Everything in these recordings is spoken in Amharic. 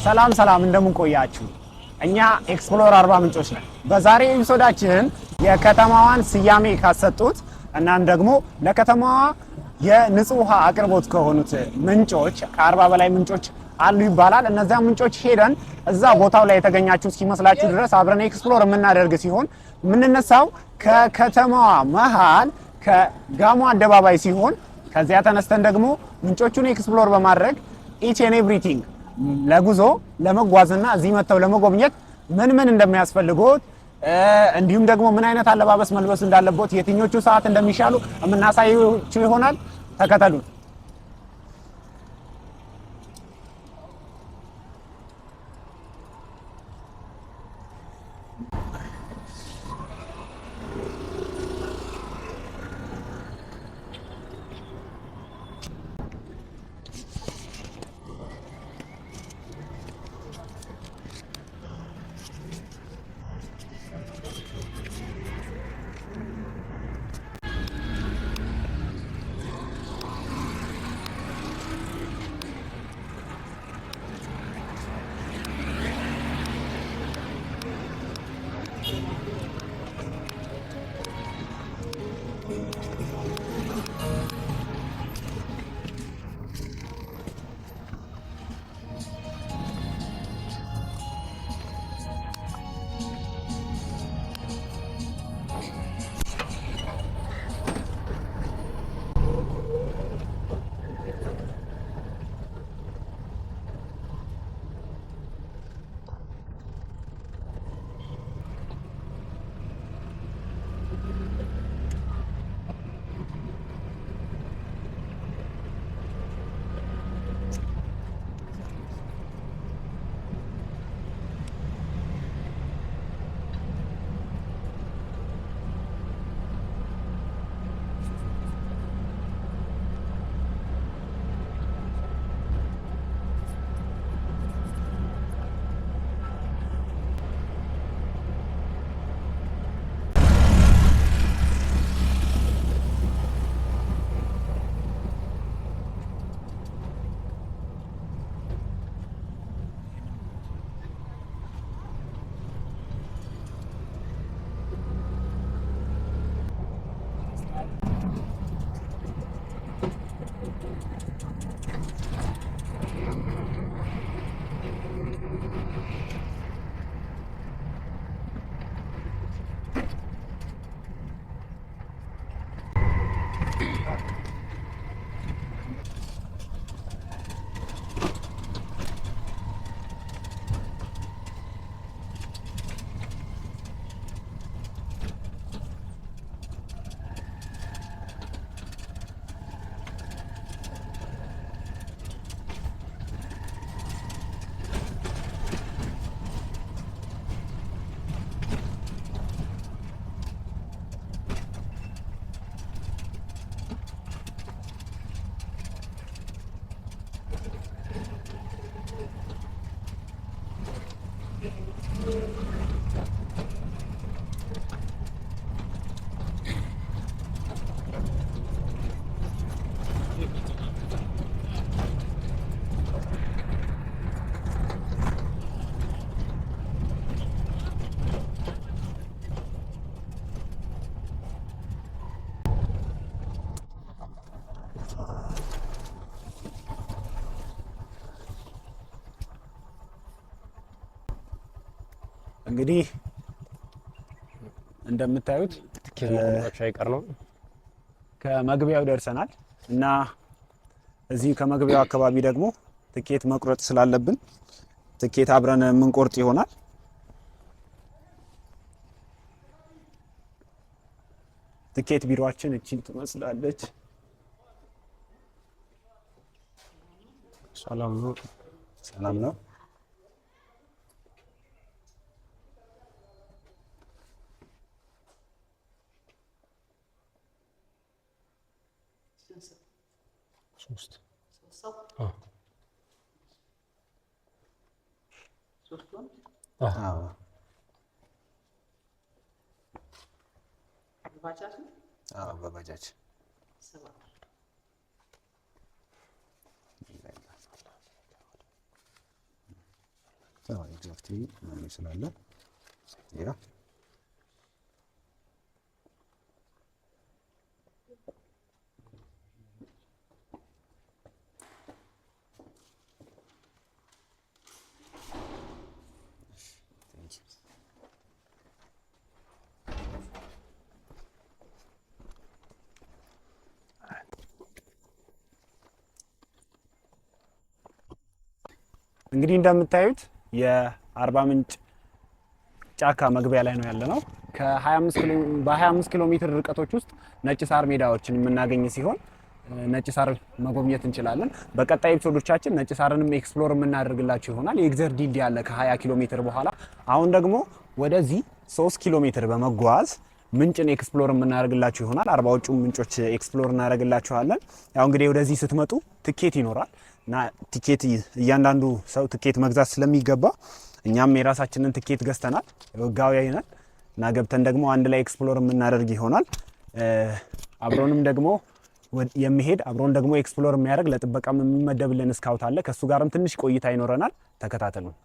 ሰላም ሰላም፣ እንደምን ቆያችሁ? እኛ Explore አርባ ምንጮች ነን። በዛሬ episode ኣችን የከተማዋን ስያሜ ካሰጡት እናም ደግሞ ለከተማዋ የንጹህ ውሃ አቅርቦት ከሆኑት ምንጮች፣ ከ40 በላይ ምንጮች አሉ ይባላል። እነዚያ ምንጮች ሄደን እዛ ቦታው ላይ የተገኛችሁ እስኪመስላችሁ ድረስ አብረን explore የምናደርግ ሲሆን የምንነሳው ከከተማዋ መሃል ከጋሞ አደባባይ ሲሆን ከዚያ ተነስተን ደግሞ ምንጮቹን explore በማድረግ each and everything ለጉዞ ለመጓዝና እዚህ መጥተው ለመጎብኘት ምን ምን እንደሚያስፈልጎት፣ እንዲሁም ደግሞ ምን አይነት አለባበስ መልበስ እንዳለቦት፣ የትኞቹ ሰዓት እንደሚሻሉ የምናሳያችሁ ይሆናል። ተከተሉን። እንግዲህ እንደምታዩት ትኬት መቁረጣቸው አይቀር ነው። ከመግቢያው ደርሰናል እና እዚህ ከመግቢያው አካባቢ ደግሞ ትኬት መቁረጥ ስላለብን ትኬት አብረን የምንቆርጥ ይሆናል። ትኬት ቢሮአችን እቺን ትመስላለች። ሰላም ነው። ሰላም ነው። ሶስት። አዎ። አዎ፣ በባጃጅ። Exactly ስላለ yeah። እንግዲህ እንደምታዩት የአርባ ምንጭ ጫካ መግቢያ ላይ ነው ያለነው። በ25 ኪሎ ሜትር ርቀቶች ውስጥ ነጭ ሳር ሜዳዎችን የምናገኝ ሲሆን ነጭ ሳር መጎብኘት እንችላለን። በቀጣይ episode ኦቻችን ነጭ ሳርንም explore የምናደርግላችሁ ይሆናል። የኤግዘር ድልድይ አለ ከ20 ኪሎ ሜትር በኋላ። አሁን ደግሞ ወደዚህ 3 ኪሎ ሜትር በመጓዝ ምንጭን explore የምናደርግላችሁ ይሆናል። 40ዎቹ ምንጮች explore እናደርግላችኋለን። ያው እንግዲህ ወደዚህ ስትመጡ ትኬት ይኖራል እና ቲኬት እያንዳንዱ ሰው ትኬት መግዛት ስለሚገባ እኛም የራሳችንን ትኬት ገዝተናል። ህጋዊ ነን እና ገብተን ደግሞ አንድ ላይ explore የምናደርግ ይሆናል። አብሮንም ደግሞ የሚሄድ አብሮን ደግሞ explore የሚያደርግ ለጥበቃም የሚመደብልን ስካውት አለ። ከእሱ ጋርም ትንሽ ቆይታ ይኖረናል። ተከታተሉን።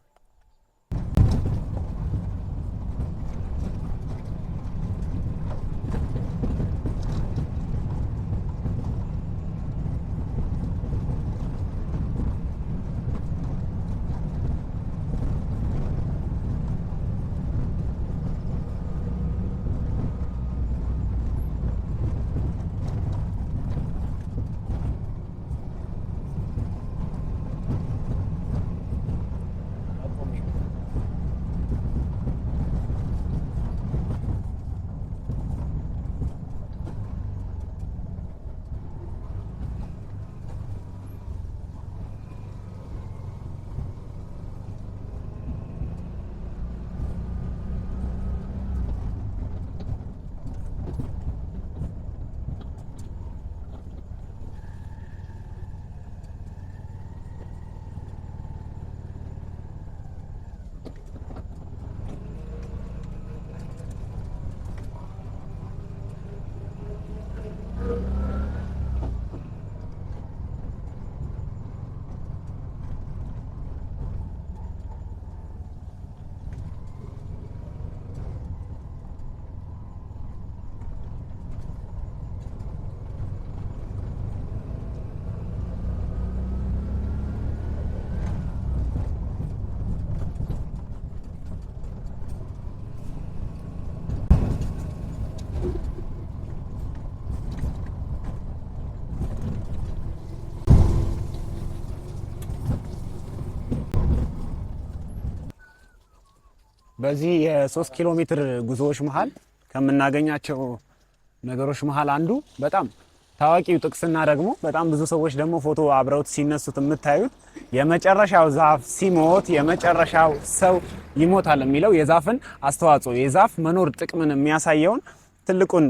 በዚህ የ3 ኪሎ ሜትር ጉዞዎች መሃል ከምናገኛቸው ነገሮች መሃል አንዱ በጣም ታዋቂው ጥቅስና ደግሞ በጣም ብዙ ሰዎች ደግሞ ፎቶ አብረውት ሲነሱት የምታዩት የመጨረሻው ዛፍ ሲሞት የመጨረሻው ሰው ይሞታል የሚለው የዛፍን አስተዋጽኦ፣ የዛፍ መኖር ጥቅምን የሚያሳየውን ትልቁን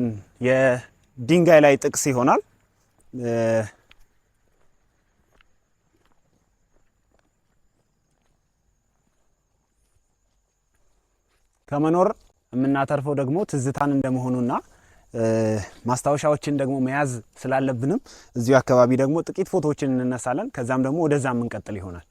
የድንጋይ ላይ ጥቅስ ይሆናል። ከመኖር የምናተርፈው ደግሞ ትዝታን እንደመሆኑና ማስታወሻዎችን ደግሞ መያዝ ስላለብንም እዚሁ አካባቢ ደግሞ ጥቂት ፎቶዎችን እንነሳለን። ከዛም ደግሞ ወደዛ የምንቀጥል ይሆናል።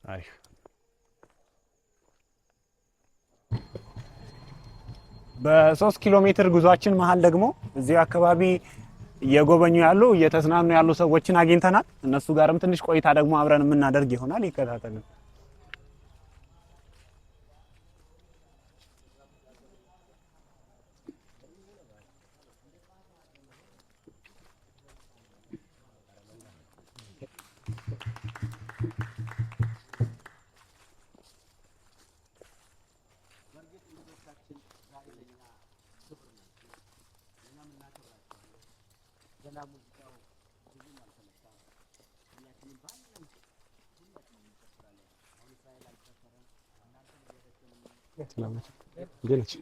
አሪፍ። በ3 ኪሎ ሜትር ጉዟችን መሀል ደግሞ እዚሁ አካባቢ እየጎበኙ ያሉ፣ እየተዝናኑ ያሉ ሰዎችን አግኝተናል። እነሱ ጋርም ትንሽ ቆይታ ደግሞ አብረን የምናደርግ ይሆናል። ይከታተሉን። በእርግጥ እንግዶቻችን ዛሬ ለእኛ ክብር ናቸው። እኛም ሰላም ናችሁ? እንዴት ናችሁ?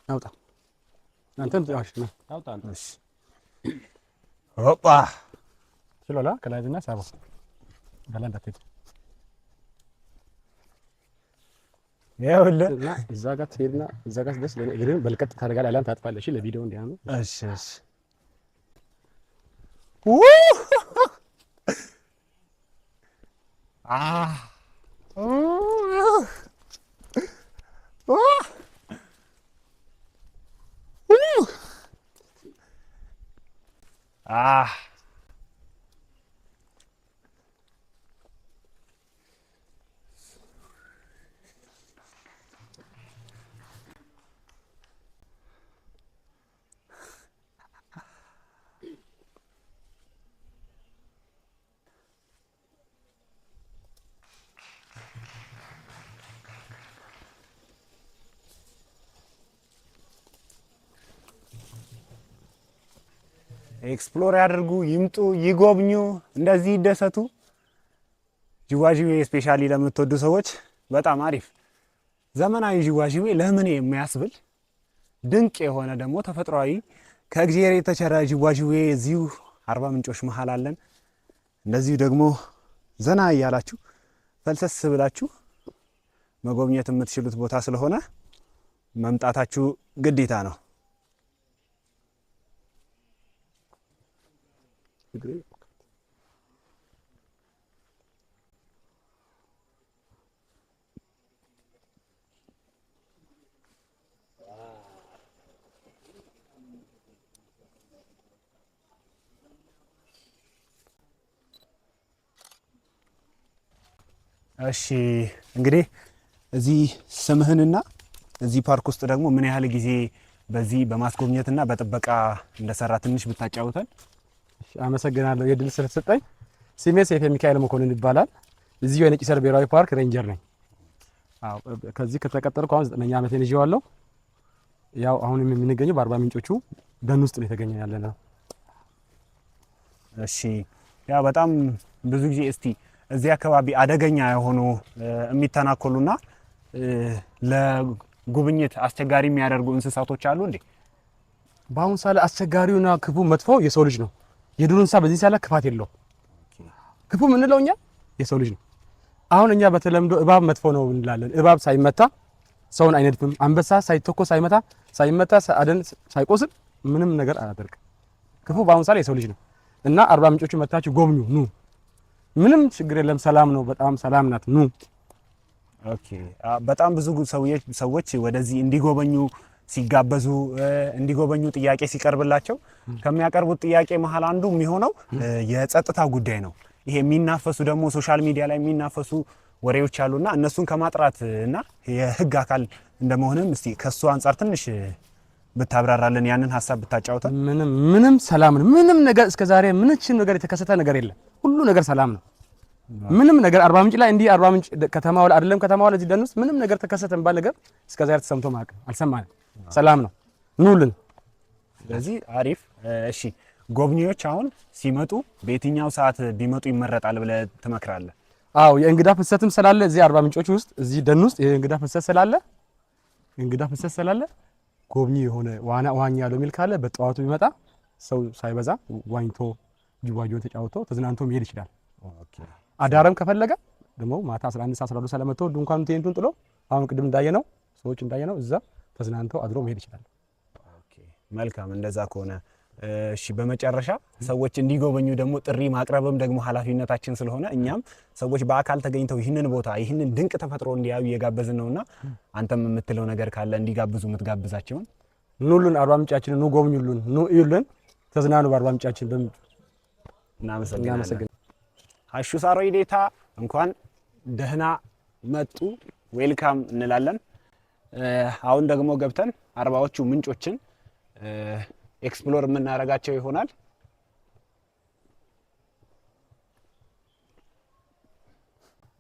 አውጣ አንተም ትዋሽ ነው። አውጣ አንተ። እሺ ኦፓ ስለላ ከላይና ሳቦ ገላ እንዳትሄድ ይኸውልህ እና እዛ ጋር ትሄድና እዛ ጋር ስትደርስ እግርህን በልቀጥ ታደርጋለህ። አሊያም ታጥፋለህ። እሺ ለቪዲዮ እንዲያምር። እሺ እሺ። Explore ያድርጉ፣ ይምጡ፣ ይጎብኙ፣ እንደዚህ ይደሰቱ። ዥዋዥዌ specially ለምትወዱ ሰዎች በጣም አሪፍ ዘመናዊ ዥዋዥዌ ለምን የሚያስብል ድንቅ የሆነ ደግሞ ተፈጥሯዊ ከእግዚአብሔር የተቸረ ዥዋዥዌ እዚሁ አርባ ምንጮች መሀል አለን። እንደዚሁ ደግሞ ዘና እያላችሁ ፈልሰስ ብላችሁ መጎብኘት የምትችሉት ቦታ ስለሆነ መምጣታችሁ ግዴታ ነው። እሺ እንግዲህ እዚህ ስምህንና እዚህ ፓርክ ውስጥ ደግሞ ምን ያህል ጊዜ በዚህ በማስጎብኘትና በጥበቃ እንደሰራ ትንሽ ብታጫውተን። አመሰግናለሁ የድል ስለተሰጠኝ። ስሜ ሰይፈ ሚካኤል መኮንን ይባላል። እዚሁ የነጭ ሳር ብሔራዊ ፓርክ ranger ነኝ። አዎ ከዚህ ከተቀጠርኩ አሁን 9ኛ ዓመቴን ይዤዋለሁ። ያው አሁን የምንገኘው በአርባ ምንጮቹ ደን ውስጥ ነው የተገኘ ያለ ነው። እሺ ያው በጣም ብዙ ጊዜ እስቲ እዚህ አካባቢ አደገኛ የሆኑ የሚተናኮሉና ለጉብኝት አስቸጋሪ የሚያደርጉ እንስሳቶች አሉ እንዴ? በአሁን ሰዓት አስቸጋሪውና ክፉ መጥፎ የሰው ልጅ ነው። የዱር እንስሳ በዚህ ሰዓት ክፋት የለውም። ክፉ የምንለው እኛ የሰው ልጅ ነው። አሁን እኛ በተለምዶ እባብ መጥፎ ነው እንላለን። እባብ ሳይመታ ሰውን አይነድፍም። አንበሳ ሳይተኮስ ሳይመታ አደን ሳይቆስል ምንም ነገር አያደርግም። ክፉ በአሁን ሰዓት የሰው ልጅ ነው እና አርባ ምንጮቹ መታችሁ ጎብኙ፣ ኑ። ምንም ችግር የለም። ሰላም ነው። በጣም ሰላም ናት። ኑ። Okay። በጣም ብዙ ሰዎች ወደዚህ እንዲጎበኙ ሲጋበዙ እንዲጎበኙ ጥያቄ ሲቀርብላቸው ከሚያቀርቡት ጥያቄ መሀል አንዱ የሚሆነው የጸጥታ ጉዳይ ነው። ይሄ የሚናፈሱ ደግሞ social media ላይ የሚናፈሱ ወሬዎች አሉና እነሱን ከማጥራት እና የሕግ አካል እንደመሆንም እስቲ ከሱ አንጻር ትንሽ ብታብራራልን ያንን ሀሳብ ብታጫውተን። ምንም ምንም ሰላም ነው። ምንም ነገር እስከዛሬ ምንችን ነገር የተከሰተ ነገር የለም። ሁሉ ነገር ሰላም ነው። ምንም ነገር አርባ ምንጭ ላይ እንዲህ አርባ ምንጭ ከተማው ላይ አይደለም ከተማው ላይ እዚህ ደን ውስጥ ምንም ነገር ተከሰተ የሚባል ነገር እስከዛሬ ተሰምቶ ማያውቅም፣ አልሰማንም። ሰላም ነው። ኑልን። ስለዚህ አሪፍ። እሺ ጎብኚዎች አሁን ሲመጡ በየትኛው ሰዓት ቢመጡ ይመረጣል ብለህ ትመክራለህ? አዎ የእንግዳ ፍሰትም ስላለ እዚህ አርባ ምንጮች ውስጥ እዚህ ደን ውስጥ የእንግዳ ፍሰት ስላለ እንግዳ ፍሰት ስላለ ጎብኚ የሆነ ዋና ዋኛ ያለው የሚል ካለ በጠዋቱ ቢመጣ ሰው ሳይበዛ ዋኝቶ ጅዋጆን ተጫውቶ ተዝናንቶ መሄድ ይችላል። አዳርም ከፈለገ ደግሞ ማታ 11 ሰዓት 12 ሰዓት መጥቶ ድንኳኑ tent ኡን ጥሎ አሁን ቅድም እንዳየነው ሰዎች እንዳየነው እዛ ተዝናንተው አድሮ መሄድ ይችላል። Okay መልካም። እንደዛ ከሆነ እሺ፣ በመጨረሻ ሰዎች እንዲጎበኙ ደግሞ ጥሪ ማቅረብም ደግሞ ኃላፊነታችን ስለሆነ እኛም ሰዎች በአካል ተገኝተው ይህንን ቦታ ይህንን ድንቅ ተፈጥሮ እንዲያዩ እየጋበዝን ነውና አንተም የምትለው ነገር ካለ እንዲጋብዙ የምትጋብዛቸውን። ኑሉን፣ አርባ ምንጫችንን ኑ ጎብኙሉን፣ ኑ እዩልን፣ ተዝናኑ በአርባ ምንጫችን። እናመሰግናለን። እናመሰግናለን። Hashshu saro yideta እንኳን ደህና መጡ፣ welcome እንላለን። አሁን ደግሞ ገብተን 40ዎቹ ምንጮችን explore የምናደርጋቸው ይሆናል።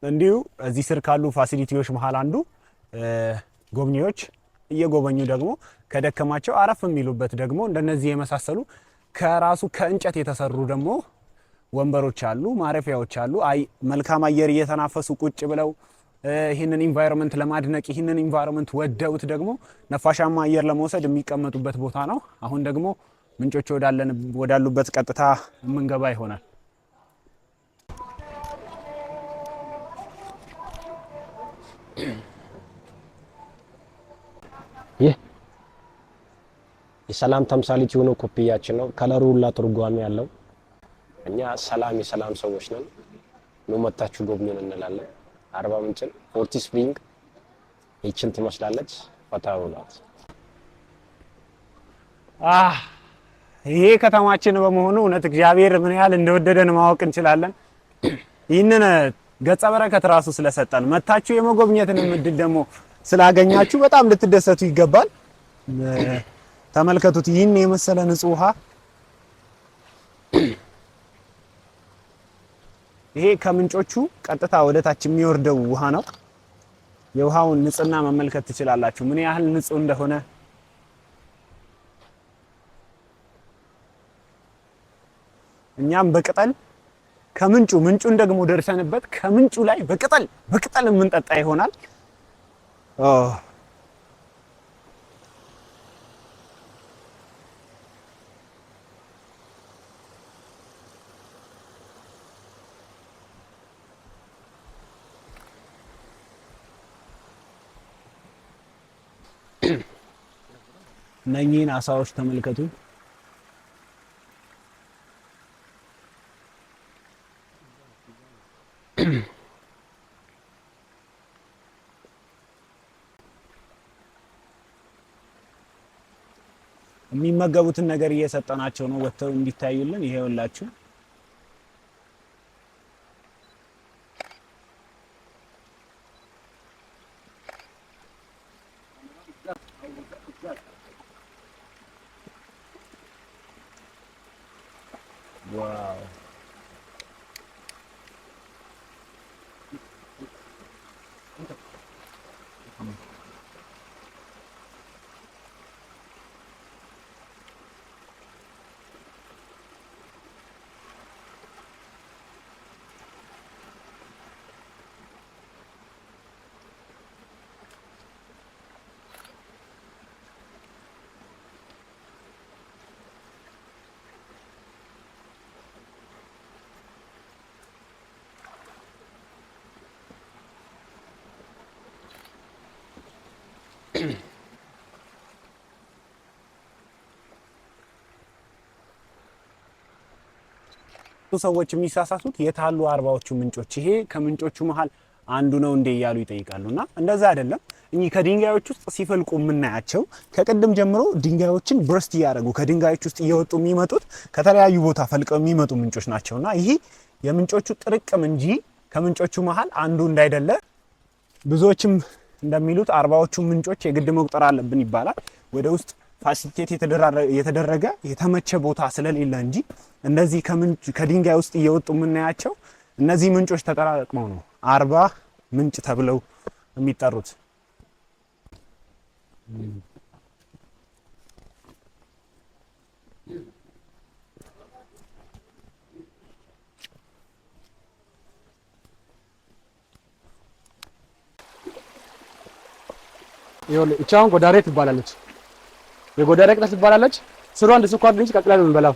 እንዲሁ እዚህ ስር ካሉ facility ዎች መሀል አንዱ ጎብኚዎች እየጎበኙ ደግሞ ከደከማቸው አረፍ የሚሉበት ደግሞ እንደነዚህ የመሳሰሉ ከራሱ ከእንጨት የተሰሩ ደግሞ ወንበሮች አሉ፣ ማረፊያዎች አሉ። አይ መልካም አየር እየተናፈሱ ቁጭ ብለው ይህንን environment ለማድነቅ፣ ይህንን environment ወደውት ደግሞ ነፋሻማ አየር ለመውሰድ የሚቀመጡበት ቦታ ነው። አሁን ደግሞ ምንጮች ወዳሉበት ቀጥታ የምንገባ ይሆናል። ይህ የሰላም ተምሳሌት የሆነው ኮፍያችን ነው። Color ኡ ሁላ ትርጓሜ ያለው። እኛ ሰላም የሰላም ሰዎች ነን። ኑ መታችሁ ጎብኙን እንላለን። አርባ ምንጭን 40 spring ይችን ትመስላለች። ፈታ ብሏት። አህ ይሄ ከተማችን በመሆኑ እውነት እግዚአብሔር ምን ያህል እንደወደደን ማወቅ እንችላለን። ይህንን ገጸ በረከት ራሱ ስለሰጠን፣ መታችሁ የመጎብኘትን እድል ደግሞ ስላገኛችሁ በጣም ልትደሰቱ ይገባል። ተመልከቱት ይህን የመሰለ ንጹህ ውሃ። ይሄ ከምንጮቹ ቀጥታ ወደ ታች የሚወርደው ውሃ ነው። የውሃውን ንጽህና መመልከት ትችላላችሁ፣ ምን ያህል ንጹህ እንደሆነ። እኛም በቅጠል ከምንጩ፣ ምንጩን ደግሞ ደርሰንበት ከምንጩ ላይ በቅጠል በቅጠል የምንጠጣ ይሆናል። ኦ እነኚህን አሳዎች ተመልከቱ። የሚመገቡትን ነገር እየሰጠናቸው ነው ወጥተው እንዲታዩልን። ይሄውላችሁ። Wow! ሰዎች የሚሳሳቱት የታሉ 40ዎቹ ምንጮች፣ ይሄ ከምንጮቹ መሀል አንዱ ነው እንዴ እያሉ ይጠይቃሉ። እና እንደዛ አይደለም። እኚህ ከድንጋዮች ውስጥ ሲፈልቁ የምናያቸው፣ ከቅድም ጀምሮ ድንጋዮችን burst እያደረጉ ከድንጋዮች ውስጥ እየወጡ የሚመጡት ከተለያዩ ቦታ ፈልቀው የሚመጡ ምንጮች ናቸው። እና ይሄ የምንጮቹ ጥርቅም እንጂ ከምንጮቹ መሀል አንዱ እንዳይደለ፣ ብዙዎችም እንደሚሉት 40ዎቹ ምንጮች የግድ መቁጠር አለብን ይባላል። ወደ ውስጥ facilitate የተደረገ የተመቸ ቦታ ስለሌለ እንጂ እንደዚህ ከድንጋይ ውስጥ እየወጡ የምናያቸው እነዚህ ምንጮች ተጠራቅመው ነው 40 ምንጭ ተብለው የሚጠሩት። ይኸውልህ እቺ አሁን ጎዳሬ ትባላለች። የጎዳሬ ቅጠል ትባላለች። ስሯ እንደ ስኳር ድንች ቀቅለን ነው የምንበላው።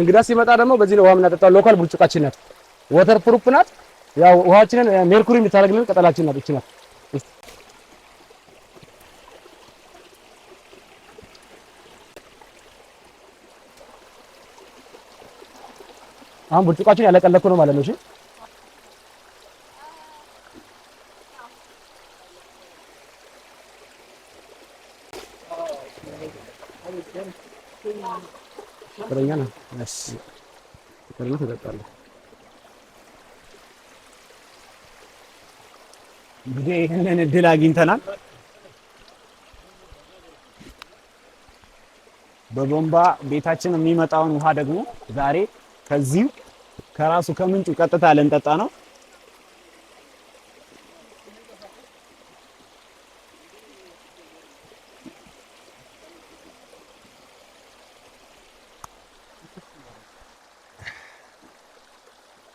እንግዳ ሲመጣ ደግሞ በዚህ ነው ውሃ የምናጠጣው። Local ብርጭቋችን ናት። Waterproof ናት። ያው ውሃችንን ሜርኩሪ የምታደርግልን ቅጠላችን ናት። እቺ ናት። አሁን ብርጭቋችን ያለቀለኩ ነው ማለት ነው። እሺ። ፍቅረኛ ነው። ትቀዳና ትጠጣለህ። እንግዲህ ይህንን እድል አግኝተናል። በቦምባ ቤታችን የሚመጣውን ውሃ ደግሞ ዛሬ ከዚሁ ከራሱ ከምንጩ ቀጥታ ልንጠጣ ነው።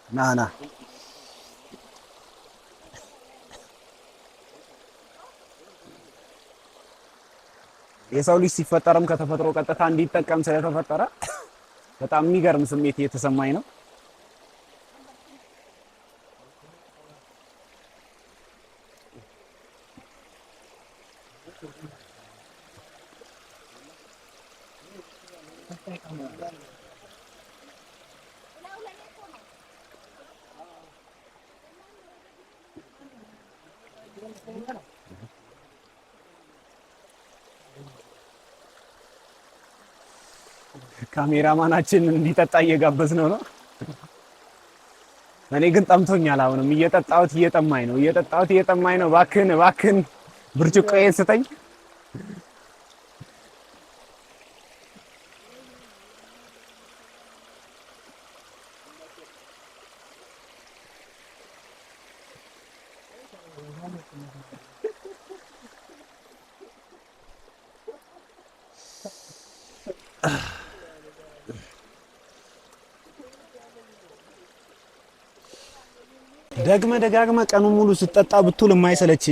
ና ና፣ የሰው ልጅ ሲፈጠርም ከተፈጥሮ ቀጥታ እንዲጠቀም ስለተፈጠረ በጣም የሚገርም ስሜት እየተሰማኝ ነው። ካሜራማናችን እንዲጠጣ እየጋበዝነው ነው። እኔ ግን ጠምቶኛል። አሁንም እየጠጣሁት እየጠማኝ ነው። እየጠጣሁት እየጠማኝ ነው። እባክህን እባክህን ብርጭቆዬን ስጠኝ። ደግመ ደጋግመ ቀኑን ሙሉ ስትጠጣ ብትውል የማይሰለች፣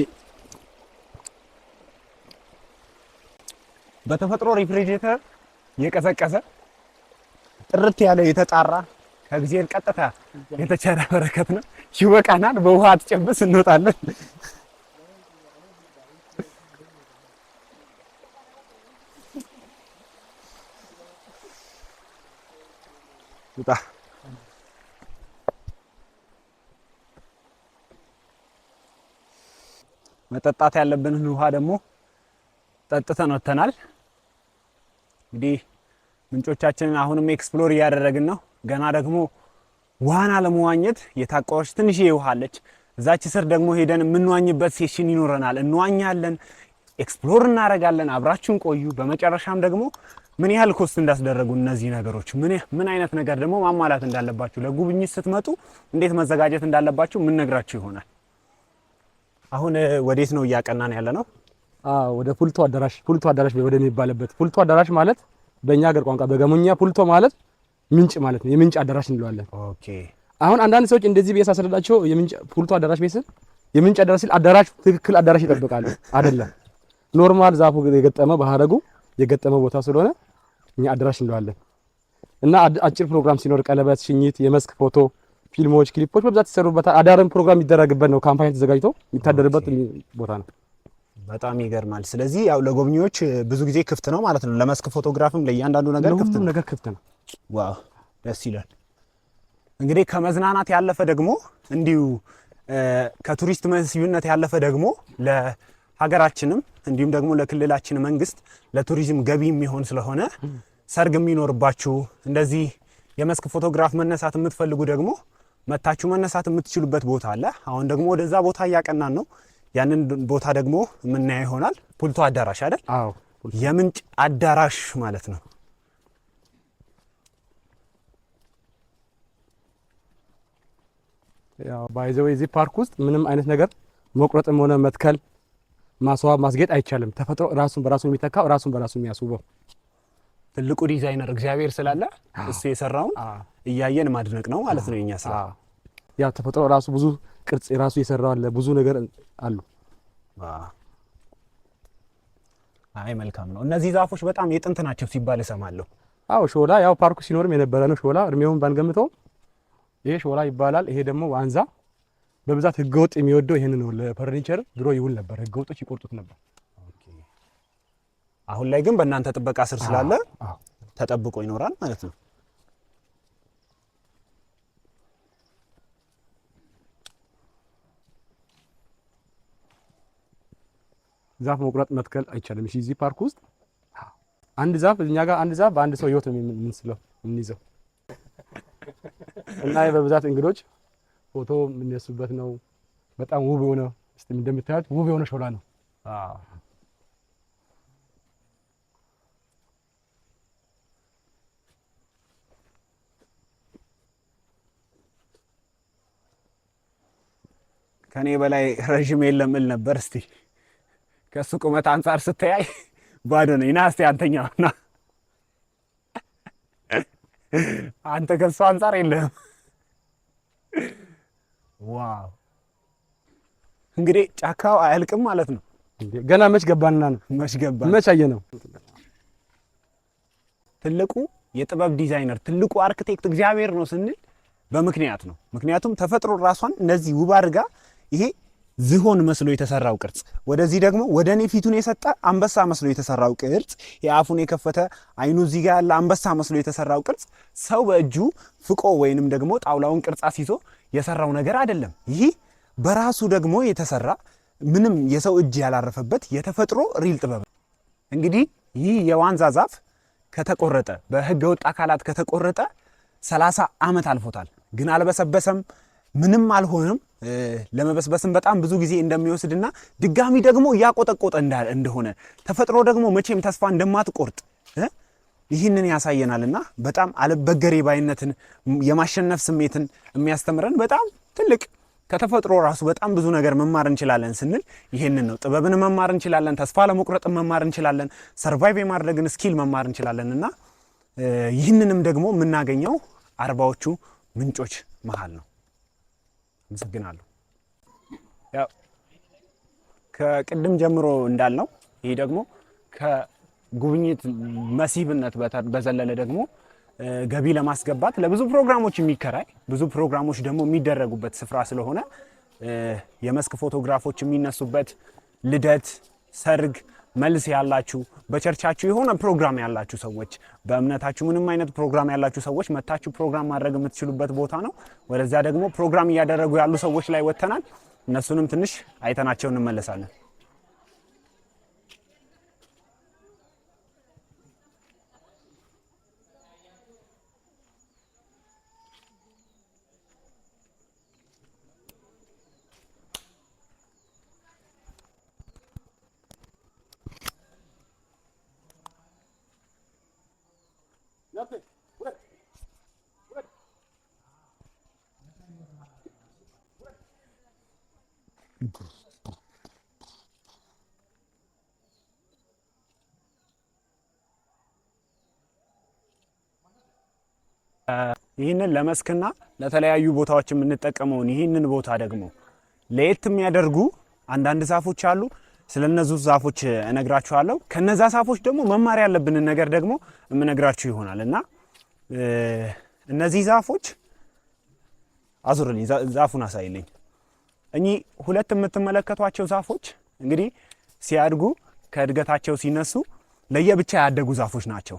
በተፈጥሮ refrigerator የቀዘቀዘ፣ ጥርት ያለ፣ የተጣራ፣ ከእግዚአብሔር ቀጥታ የተቸረ በረከት ነው። ይበቃናል። በውሃ አትጨብስ፣ እንወጣለን። ውጣ። መጠጣት ያለብንን ውሃ ደግሞ ጠጥተን ወጥተናል። እንግዲህ ምንጮቻችንን አሁንም explore እያደረግን ነው። ገና ደግሞ ዋና ለመዋኘት የታቆረች ትንሽዬ ውሃ አለች። እዛች ስር ደግሞ ሄደን የምንዋኝበት session ይኖረናል። እንዋኛለን፣ explore እናደርጋለን። አብራችሁን ቆዩ። በመጨረሻም ደግሞ ምን ያህል cost እንዳስደረጉ እነዚህ ነገሮች፣ ምን አይነት ነገር ደግሞ ማሟላት እንዳለባችሁ፣ ለጉብኝት ስትመጡ እንዴት መዘጋጀት እንዳለባችሁ የምንነግራችሁ ይሆናል። አሁን ወዴት ነው እያቀናን ያለ ነው? አዎ፣ ወደ ፑልቶ አዳራሽ፣ ፑልቶ አዳራሽ ወደሚባልበት። ፑልቶ አዳራሽ ማለት በእኛ ሀገር ቋንቋ በጋሞኛ ፑልቶ ማለት ምንጭ ማለት ነው። የምንጭ አዳራሽ እንለዋለን። አሁን አንዳንድ ሰዎች እንደዚህ ብዬ ሳስረዳቸው የምንጭ ፑልቶ አዳራሽ ቤት ስል የምንጭ አዳራሽ ሲል አዳራሽ ትክክል አዳራሽ ይጠብቃሉ። አይደለም። Normal ዛፉ የገጠመ በሀረጉ የገጠመ ቦታ ስለሆነ እኛ አዳራሽ እንለዋለን። እና አጭር ፕሮግራም ሲኖር ቀለበት፣ ሽኝት፣ የመስክ ፎቶ፣ ፊልሞች፣ ክሊፖች በብዛት ይሰሩበታል። አዳርም ፕሮግራም የሚደረግበት ነው። Company ተዘጋጅቶ የሚታደርበት ቦታ ነው። በጣም ይገርማል። ስለዚህ ያው ለጎብኚዎች ብዙ ጊዜ ክፍት ነው ማለት ነው። ለመስክ ፎቶግራፍም ለእያንዳንዱ ነገር ክፍት ለሁሉም ነው። ነገር ክፍት ነው። Wow፣ ደስ ይላል። እንግዲህ ከመዝናናት ያለፈ ደግሞ እንዲሁ ከቱሪስት መስህብነት ያለፈ ደግሞ ለሀገራችንም እንዲሁም ደግሞ ለክልላችን መንግስት ለቱሪዝም ገቢ የሚሆን ስለሆነ ሰርግ የሚኖርባችሁ፣ እንደዚህ የመስክ ፎቶግራፍ መነሳት የምትፈልጉ ደግሞ መታችሁ መነሳት የምትችሉበት ቦታ አለ። አሁን ደግሞ ወደዛ ቦታ እያቀናን ነው። ያንን ቦታ ደግሞ የምናየው ይሆናል። ፑልቶ አዳራሽ አይደል? አዎ። የምንጭ አዳራሽ ማለት ነው። ያው by the way እዚህ ፓርክ ውስጥ ምንም አይነት ነገር መቁረጥም ሆነ መትከል፣ ማስዋብ፣ ማስጌጥ አይቻልም። ተፈጥሮ ራሱን በራሱ የሚተካው፣ ራሱን በራሱ የሚያስውበው። ትልቁ ዲዛይነር እግዚአብሔር ስላለ እሱ የሰራውን እያየን ማድነቅ ነው ማለት ነው የኛ ስራ። ያው ተፈጥሮ ራሱ ብዙ ቅርጽ ራሱ የሰራው አለ፣ ብዙ ነገር አሉ። አይ መልካም ነው። እነዚህ ዛፎች በጣም የጥንት ናቸው ሲባል እሰማለሁ። አዎ፣ ሾላ ያው ፓርኩ ሲኖርም የነበረ ነው። ሾላ እድሜውን ባንገምተውም ይሄ ሾላ ይባላል። ይሄ ደግሞ ዋንዛ በብዛት ህገወጥ የሚወደው ይሄን ነው። ለፈርኒቸር ድሮ ይውል ነበር። ህገወጦች ይቆርጡት ነበር። አሁን ላይ ግን በእናንተ ጥበቃ ስር ስላለ አዎ። ተጠብቆ ይኖራል ማለት ነው። ዛፍ መቁረጥ መትከል አይቻልም። እሺ፣ እዚህ ፓርክ ውስጥ አንድ ዛፍ እኛ ጋር አንድ ዛፍ በአንድ ሰው ህይወት ነው የምንስለው የምንይዘው። እና በብዛት እንግዶች ፎቶ የሚነሱበት ነው። በጣም ውብ የሆነ፣ እስቲ እንደምታዩት ውብ የሆነ ሾላ ነው። ከኔ በላይ ረዥም የለም እል ነበር። እስቲ ከእሱ ቁመት አንጻር ስተያይ ባዶ ነኝ። ና እስቲ አንተኛው ና፣ አንተ ከእሱ አንጻር የለህም። Wow! እንግዲህ ጫካው አያልቅም ማለት ነው። ገና መች ገባንና ነው? መች ገባን? መች አየ ነው? ትልቁ የጥበብ ዲዛይነር፣ ትልቁ አርክቴክት እግዚአብሔር ነው ስንል በምክንያት ነው። ምክንያቱም ተፈጥሮ ራሷን እንደዚህ ውብ አድርጋ፣ ይሄ ዝሆን መስሎ የተሰራው ቅርጽ፣ ወደዚህ ደግሞ ወደ እኔ ፊቱን የሰጠ አንበሳ መስሎ የተሰራው ቅርጽ፣ የአፉን የከፈተ አይኑ እዚህ ጋር ያለ አንበሳ መስሎ የተሰራው ቅርጽ ሰው በእጁ ፍቆ ወይንም ደግሞ ጣውላውን ቅርጽ አስይዞ የሰራው ነገር አይደለም። ይህ በራሱ ደግሞ የተሰራ፣ ምንም የሰው እጅ ያላረፈበት የተፈጥሮ real ጥበብ ነው። እንግዲህ ይህ የዋንዛ ዛፍ ከተቆረጠ፣ በህገ ወጥ አካላት ከተቆረጠ 30 ዓመት አልፎታል። ግን አልበሰበሰም፣ ምንም አልሆነም። ለመበስበስም በጣም ብዙ ጊዜ እንደሚወስድና ድጋሚ ደግሞ እያቆጠቆጠ እንደሆነ፣ ተፈጥሮ ደግሞ መቼም ተስፋ እንደማትቆርጥ ይህንን ያሳየናልና በጣም አልበገሬ ባይነትን፣ የማሸነፍ ስሜትን የሚያስተምረን በጣም ትልቅ፣ ከተፈጥሮ ራሱ በጣም ብዙ ነገር መማር እንችላለን ስንል ይህንን ነው። ጥበብን መማር እንችላለን፣ ተስፋ አለመቁረጥን መማር እንችላለን፣ survive የማድረግን skill መማር እንችላለን እና ይህንንም ደግሞ የምናገኘው 40ዎቹ ምንጮች መሀል ነው። አመሰግናለሁ። ያው ከቅድም ጀምሮ እንዳልነው ይህ ደግሞ ከጉብኝት መስህብነት በዘለለ ደግሞ ገቢ ለማስገባት ለብዙ ፕሮግራሞች የሚከራይ፣ ብዙ ፕሮግራሞች ደግሞ የሚደረጉበት ስፍራ ስለሆነ የመስክ ፎቶግራፎች የሚነሱበት፣ ልደት፣ ሰርግ፣ መልስ ያላችሁ፣ በ church ኣችሁ የሆነ ፕሮግራም ያላችሁ ሰዎች፣ በእምነታችሁ ምንም አይነት ፕሮግራም ያላችሁ ሰዎች መታችሁ ፕሮግራም ማድረግ የምትችሉበት ቦታ ነው። ወደዚያ ደግሞ ፕሮግራም እያደረጉ ያሉ ሰዎች ላይ ወጥተናል። እነሱንም ትንሽ አይተናቸው እንመለሳለን። ይህንን ለመስክና ለተለያዩ ቦታዎች የምንጠቀመውን ይህንን ቦታ ደግሞ ለየት የሚያደርጉ አንዳንድ ዛፎች አሉ። ስለነዚህ ዛፎች እነግራችኋለሁ። ከነዛ ዛፎች ደግሞ መማር ያለብንን ነገር ደግሞ የምነግራችሁ ይሆናል እና እነዚህ ዛፎች፣ አዙርልኝ፣ ዛፉን አሳይልኝ። እኚህ ሁለት የምትመለከቷቸው ዛፎች እንግዲህ ሲያድጉ፣ ከእድገታቸው ሲነሱ ለየብቻ ያደጉ ዛፎች ናቸው።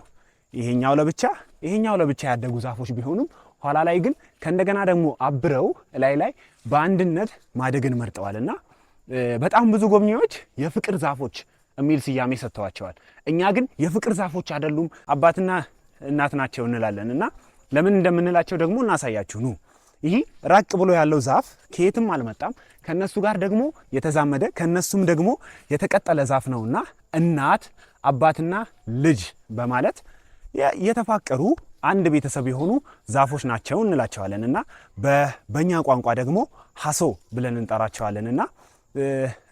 ይሄኛው ለብቻ፣ ይሄኛው ለብቻ ያደጉ ዛፎች ቢሆኑም ኋላ ላይ ግን ከእንደገና ደግሞ አብረው ላይ ላይ በአንድነት ማደግን መርጠዋል እና በጣም ብዙ ጎብኚዎች የፍቅር ዛፎች የሚል ስያሜ ሰጥተዋቸዋል። እኛ ግን የፍቅር ዛፎች አይደሉም፣ አባትና እናት ናቸው እንላለን እና ለምን እንደምንላቸው ደግሞ እናሳያችሁ ኑ። ይህ ራቅ ብሎ ያለው ዛፍ ከየትም አልመጣም። ከነሱ ጋር ደግሞ የተዛመደ፣ ከነሱም ደግሞ የተቀጠለ ዛፍ ነውና እናት፣ አባትና ልጅ በማለት የተፋቀሩ አንድ ቤተሰብ የሆኑ ዛፎች ናቸው እንላቸዋለን እና በእኛ ቋንቋ ደግሞ ሀሶ ብለን እንጠራቸዋለን። እና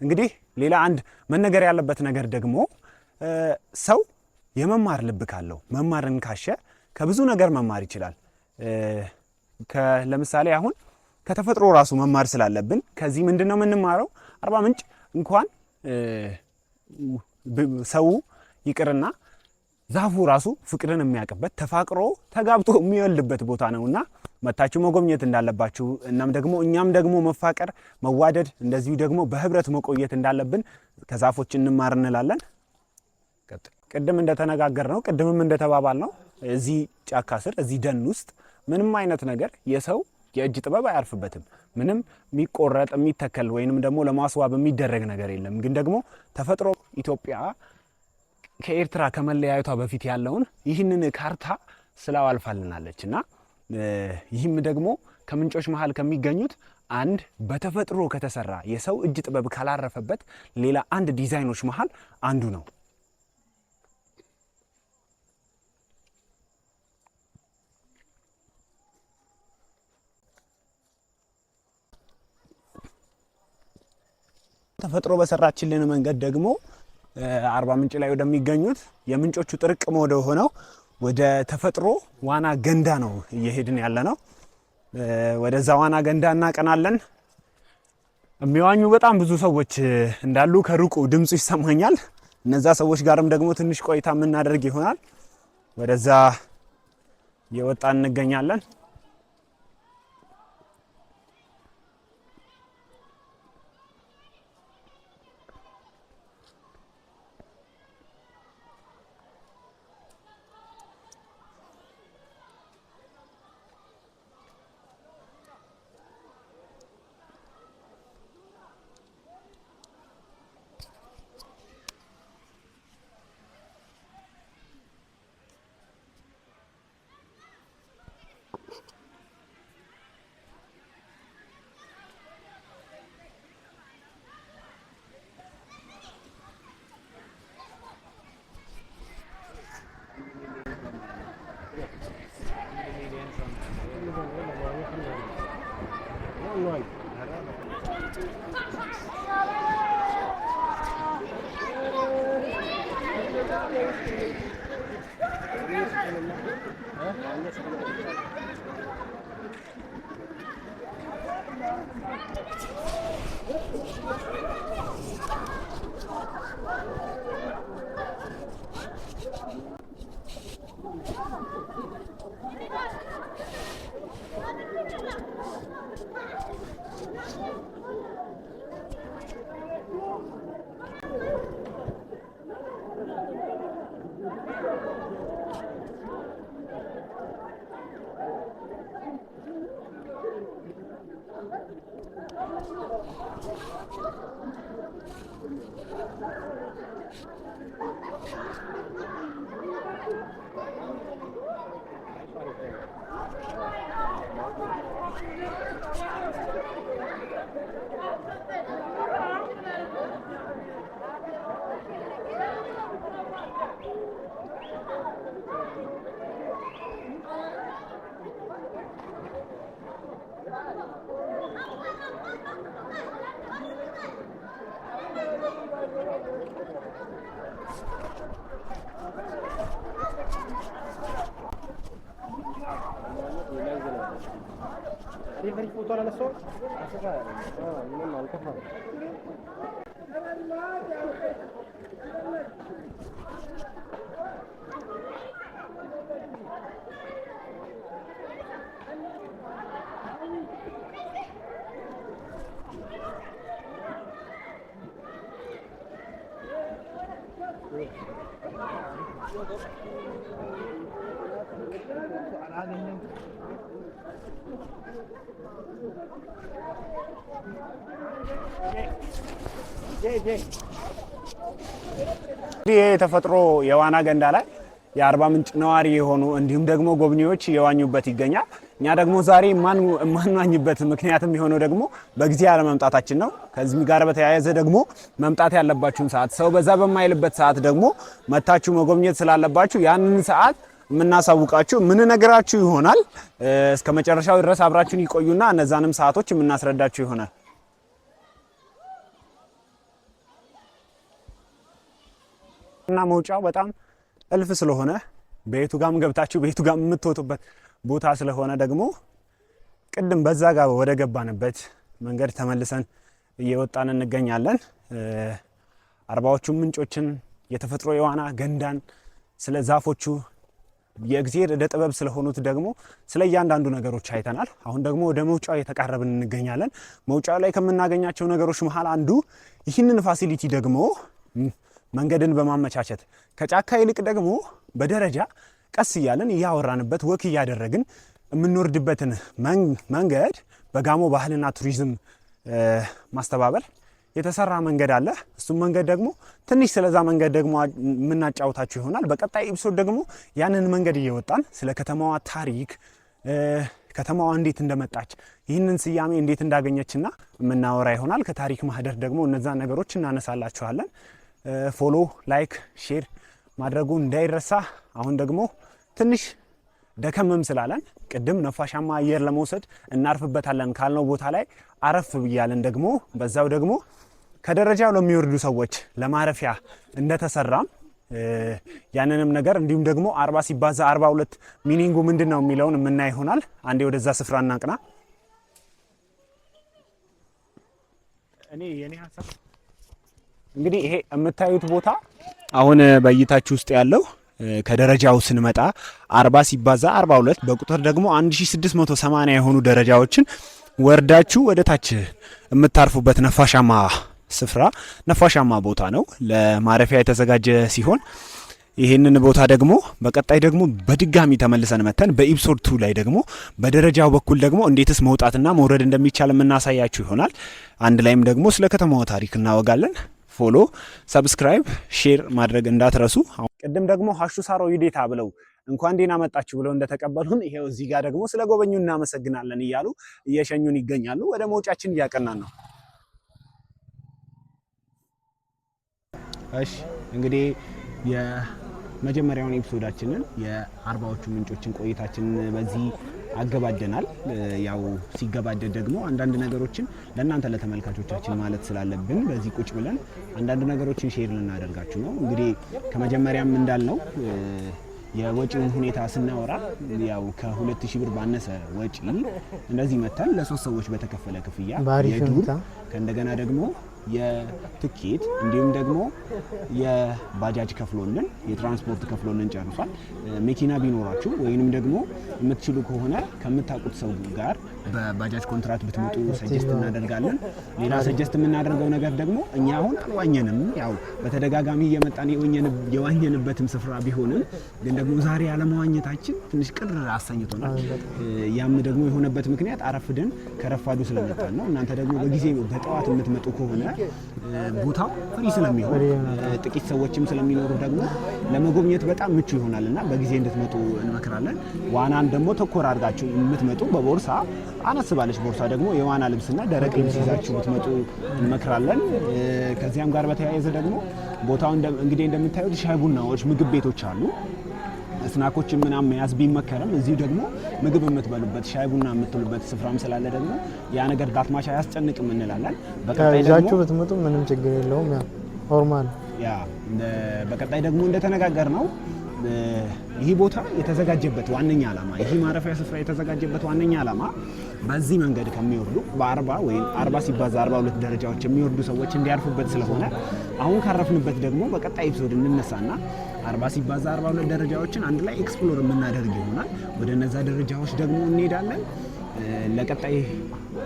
እንግዲህ ሌላ አንድ መነገር ያለበት ነገር ደግሞ ሰው የመማር ልብ ካለው፣ መማርን ካሻ ከብዙ ነገር መማር ይችላል። ለምሳሌ አሁን ከተፈጥሮ ራሱ መማር ስላለብን ከዚህ ምንድን ነው የምንማረው? አርባ ምንጭ እንኳን ሰው ይቅርና ዛፉ ራሱ ፍቅርን የሚያውቅበት፣ ተፋቅሮ ተጋብቶ የሚወልድበት ቦታ ነውና መታችሁ መጎብኘት እንዳለባችሁ፣ እናም ደግሞ እኛም ደግሞ መፋቀር፣ መዋደድ፣ እንደዚሁ ደግሞ በህብረት መቆየት እንዳለብን ከዛፎች እንማር እንላለን። ቅድም እንደተነጋገርነው፣ ቅድምም እንደተባባልነው እዚህ ጫካ ስር፣ እዚህ ደን ውስጥ ምንም አይነት ነገር የሰው የእጅ ጥበብ አያርፍበትም። ምንም የሚቆረጥ፣ የሚተከል ወይንም ደግሞ ለማስዋብ የሚደረግ ነገር የለም። ግን ደግሞ ተፈጥሮ ኢትዮጵያ ከኤርትራ ከመለያየቷ በፊት ያለውን ይህንን ካርታ ስላው አልፋልናለች እና ይህም ደግሞ ከምንጮች መሃል ከሚገኙት አንድ በተፈጥሮ ከተሰራ የሰው እጅ ጥበብ ካላረፈበት ሌላ አንድ ዲዛይኖች መሃል አንዱ ነው። ተፈጥሮ በሰራችልን መንገድ ደግሞ አርባ ምንጭ ላይ ወደሚገኙት የምንጮቹ ጥርቅም ወደ ሆነው ወደ ተፈጥሮ ዋና ገንዳ ነው እየሄድን ያለ ነው። ወደዛ ዋና ገንዳ እናቀናለን። የሚዋኙ በጣም ብዙ ሰዎች እንዳሉ ከሩቁ ድምፁ ይሰማኛል። እነዛ ሰዎች ጋርም ደግሞ ትንሽ ቆይታ የምናደርግ ይሆናል። ወደዛ እየወጣን እንገኛለን። ይህ የተፈጥሮ የዋና ገንዳ ላይ የአርባ ምንጭ ነዋሪ የሆኑ እንዲሁም ደግሞ ጎብኚዎች እየዋኙበት ይገኛል። እኛ ደግሞ ዛሬ የማንዋኝበት ምክንያትም የሆነው ደግሞ በጊዜ አለመምጣታችን ነው። ከዚህም ጋር በተያያዘ ደግሞ መምጣት ያለባችሁን ሰዓት ሰው በዛ በማይልበት ሰዓት ደግሞ መታችሁ መጎብኘት ስላለባችሁ ያንን ሰዓት የምናሳውቃችሁ የምንነግራችሁ ይሆናል። እስከ መጨረሻው ድረስ አብራችሁን ይቆዩና እነዛንም ሰዓቶች የምናስረዳችሁ ይሆናል። እና መውጫው በጣም እልፍ ስለሆነ ቤቱ ጋም ገብታችሁ ቤቱ ጋም የምትወጡበት ቦታ ስለሆነ ደግሞ ቅድም በዛ ጋር ወደ ገባንበት መንገድ ተመልሰን እየወጣን እንገኛለን። አርባዎቹ ምንጮችን፣ የተፈጥሮ የዋና ገንዳን፣ ስለ ዛፎቹ የእግዚአብሔር እደ ጥበብ ስለሆኑት ደግሞ ስለ እያንዳንዱ ነገሮች አይተናል። አሁን ደግሞ ወደ መውጫው እየተቃረብን እንገኛለን። መውጫው ላይ ከምናገኛቸው ነገሮች መሃል አንዱ ይህንን facility ደግሞ መንገድን በማመቻቸት ከጫካ ይልቅ ደግሞ በደረጃ ቀስ እያለን እያወራንበት walk እያደረግን የምንወርድበትን መንገድ በጋሞ ባህልና ቱሪዝም ማስተባበር የተሰራ መንገድ አለ። እሱም መንገድ ደግሞ ትንሽ ስለዛ መንገድ ደግሞ የምናጫውታችሁ ይሆናል። በቀጣይ episode ደግሞ ያንን መንገድ እየወጣን ስለ ከተማዋ ታሪክ ከተማዋ እንዴት እንደመጣች፣ ይህንን ስያሜ እንዴት እንዳገኘችና የምናወራ ይሆናል። ከታሪክ ማህደር ደግሞ እነዛን ነገሮች እናነሳላችኋለን። Follow፣ like፣ share ማድረጉ እንዳይረሳ። አሁን ደግሞ ትንሽ ደከምም ስላለን ቅድም ነፋሻማ አየር ለመውሰድ እናርፍበታለን ካልነው ቦታ ላይ አረፍ ብያለን። ደግሞ በዛው ደግሞ ከደረጃው ለሚወርዱ ሰዎች ለማረፊያ እንደተሰራም ያንንም ነገር እንዲሁም ደግሞ 40 ሲባዛ 42 meaning ኡ ምንድን ነው የሚለውን የምናይ ይሆናል። አንዴ ወደዛ ስፍራ እናቅና። እኔ የኔ ሀሳብ እንግዲህ ይሄ የምታዩት ቦታ አሁን በእይታችሁ ውስጥ ያለው ከደረጃው ስንመጣ 40 ሲባዛ 42 በቁጥር ደግሞ 1680 የሆኑ ደረጃዎችን ወርዳችሁ ወደ ታች የምታርፉበት ነፋሻማ ስፍራ፣ ነፋሻማ ቦታ ነው። ለማረፊያ የተዘጋጀ ሲሆን ይህንን ቦታ ደግሞ በቀጣይ ደግሞ በድጋሚ ተመልሰን መተን በ episode 2 ላይ ደግሞ በደረጃው በኩል ደግሞ እንዴትስ መውጣትና መውረድ እንደሚቻል የምናሳያችሁ ይሆናል። አንድ ላይም ደግሞ ስለ ከተማዋ ታሪክ እናወጋለን። Follow፣ subscribe፣ share ማድረግ እንዳትረሱ። ቅድም ደግሞ ሀሹ ሳሮ ዩዴታ ብለው እንኳን ደህና መጣችሁ ብለው እንደተቀበሉን ይሄው እዚህ ጋር ደግሞ ስለ ጎበኙ እናመሰግናለን እያሉ እየሸኙን ይገኛሉ። ወደ መውጫችን እያቀናን ነው። እሺ፣ እንግዲህ የመጀመሪያውን episode ኣችንን የአርባዎቹ ምንጮችን ቆይታችንን በዚህ አገባደናል። ያው ሲገባደድ ደግሞ አንዳንድ ነገሮችን ለእናንተ ለተመልካቾቻችን ማለት ስላለብን በዚህ ቁጭ ብለን አንዳንድ ነገሮችን share ልናደርጋችሁ ነው። እንግዲህ ከመጀመሪያም እንዳልነው የወጪውን ሁኔታ ስናወራ ያው ከ2000 ብር ባነሰ ወጪ እንደዚህ መተን ለሶስት ሰዎች በተከፈለ ክፍያ በአሪፍ የ dorm ሁኔታ ከእንደገና ደግሞ የትኬት እንዲሁም ደግሞ የባጃጅ ከፍሎልን፣ የትራንስፖርት ከፍሎልን ጨርሷል። መኪና ቢኖራችሁ ወይንም ደግሞ የምትችሉ ከሆነ ከምታውቁት ሰው ጋር በባጃጅ ኮንትራት ብትመጡ suggest እናደርጋለን። ሌላ suggest የምናደርገው ነገር ደግሞ እኛ አሁን አልዋኘንም። ያው በተደጋጋሚ እየመጣን የዋኘንበትም ስፍራ ቢሆንም ግን ደግሞ ዛሬ ያለመዋኘታችን ትንሽ ቅር አሰኝቶናል። ያም ደግሞ የሆነበት ምክንያት አረፍደን ከረፋዱ ስለመጣን ነው። እናንተ ደግሞ በጊዜ በጠዋት የምትመጡ ከሆነ ቦታው free ስለሚሆን፣ ጥቂት ሰዎችም ስለሚኖሩ ደግሞ ለመጎብኘት በጣም ምቹ ይሆናል እና በጊዜ እንድትመጡ እንመክራለን። ዋናን ደግሞ ተኮር አድርጋችሁ የምትመጡ በቦርሳ፣ አነስ ባለች ቦርሳ ደግሞ የዋና ልብስና ደረቅ ልብስ ይዛችሁ ብትመጡ እንመክራለን። ከዚያም ጋር በተያያዘ ደግሞ ቦታው እንግዲህ እንደምታዩት ሻይ ቡናዎች፣ ምግብ ቤቶች አሉ። Snack ኦችን ምናምን መያዝ ቢመከርም እዚሁ ደግሞ ምግብ የምትበሉበት፣ ሻይ ቡና የምትሉበት ስፍራም ስላለ ደግሞ ያ ነገር that much አያስጨንቅም እንላለን። በቀጣይ ደግሞ ይዛችሁ ብትመጡ ምንም ችግር የለውም። ያው normal። Yeah፣ በቀጣይ ደግሞ እንደተነጋገርነው ይህ ቦታ የተዘጋጀበት ዋነኛ ዓላማ፣ ይህ ማረፊያ ስፍራ የተዘጋጀበት ዋነኛ ዓላማ በዚህ መንገድ ከሚወርዱ በ40 ወይም 40 ሲባዛ 42 ደረጃዎች የሚወርዱ ሰዎች እንዲያርፉበት ስለሆነ አሁን ካረፍንበት ደግሞ በቀጣይ episode እንነሳና 40 ሲባዛ 42 ደረጃዎችን አንድ ላይ explore የምናደርግ ይሆናል። ወደ እነዛ ደረጃዎች ደግሞ እንሄዳለን። ለቀጣይ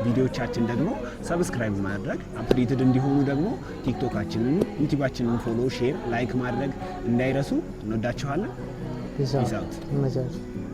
ቪዲዮቻችን ደግሞ subscribe ማድረግ፣ updated እንዲሆኑ ደግሞ ቲክቶካችንን፣ ዩቲዩባችንን follow፣ share፣ like ማድረግ እንዳይረሱ። እንወዳችኋለን። Peace Peace out. ይመቻችሁ።